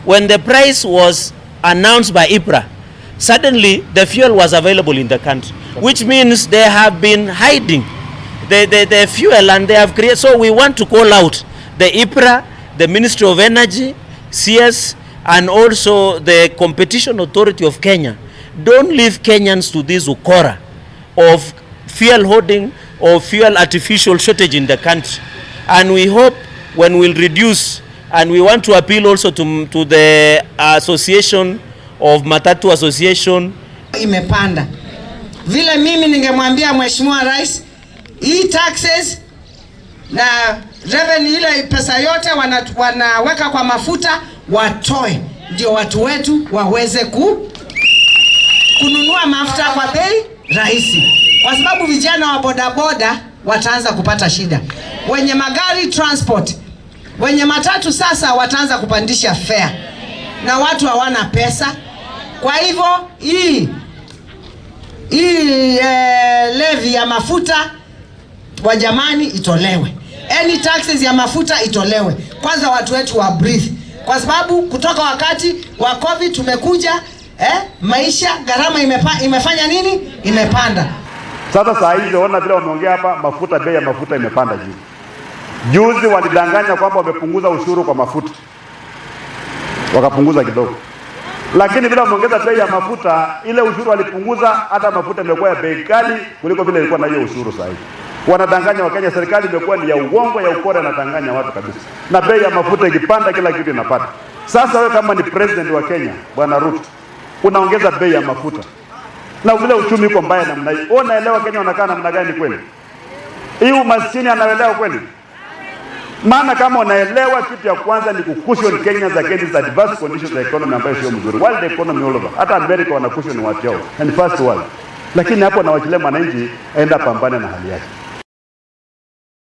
When the price was announced by EPRA, suddenly the fuel was available in the country, which means they have been hiding the fuel and they have created. So we want to call out the EPRA, the Ministry of Energy, CS, and also the Competition Authority of Kenya. Don't leave Kenyans to this ukora of fuel hoarding or fuel artificial shortage in the country. And we hope when we'll reduce, and we want to appeal also to the association of Matatu Association. Imepanda. Vile mimi ningemwambia Mheshimiwa Rais, hii taxes na revenue, ile pesa yote wanaweka kwa mafuta watoe, ndio watu wetu waweze kununua mafuta kwa bei rahisi, kwa sababu vijana wa bodaboda wataanza kupata shida, wenye magari transport, wenye matatu sasa wataanza kupandisha fare na watu hawana pesa. Kwa hivyo hii levy ya mafuta wa jamani itolewe, any taxes ya mafuta itolewe kwanza, watu wetu wa breathe, kwa sababu kutoka wakati wa COVID tumekuja maisha gharama imefanya nini? Imepanda. Sasa saa hizi ona vile wameongea hapa, mafuta, bei ya mafuta imepanda juu. Juzi walidanganya kwamba wamepunguza ushuru kwa mafuta, wakapunguza kidogo, lakini vile wameongeza bei ya mafuta, ile ushuru walipunguza, hata mafuta imekuwa ya bei kali kuliko vile ilikuwa na hiyo ushuru. Sasa hivi wanadanganya Wakenya, serikali imekuwa ni ya uongo, ya ukora, inadanganya watu kabisa, na bei ya mafuta ikipanda, kila kitu inapanda. Sasa wewe kama ni president wa Kenya, Bwana Ruto, unaongeza bei ya mafuta na vile uchumi uko mbaya namna hii, wewe unaelewa Kenya wanakaa namna gani kweli? Hii umaskini anaelewa kweli? Maana kama unaelewa, kitu ya kwanza ni kucushion Kenyans against adverse conditions za economy ambayo sio mzuri. World economy all over. Hata America wana cushion watu wao. And first world. Lakini hapo nawachilia mwananchi aenda pambane na hali yake.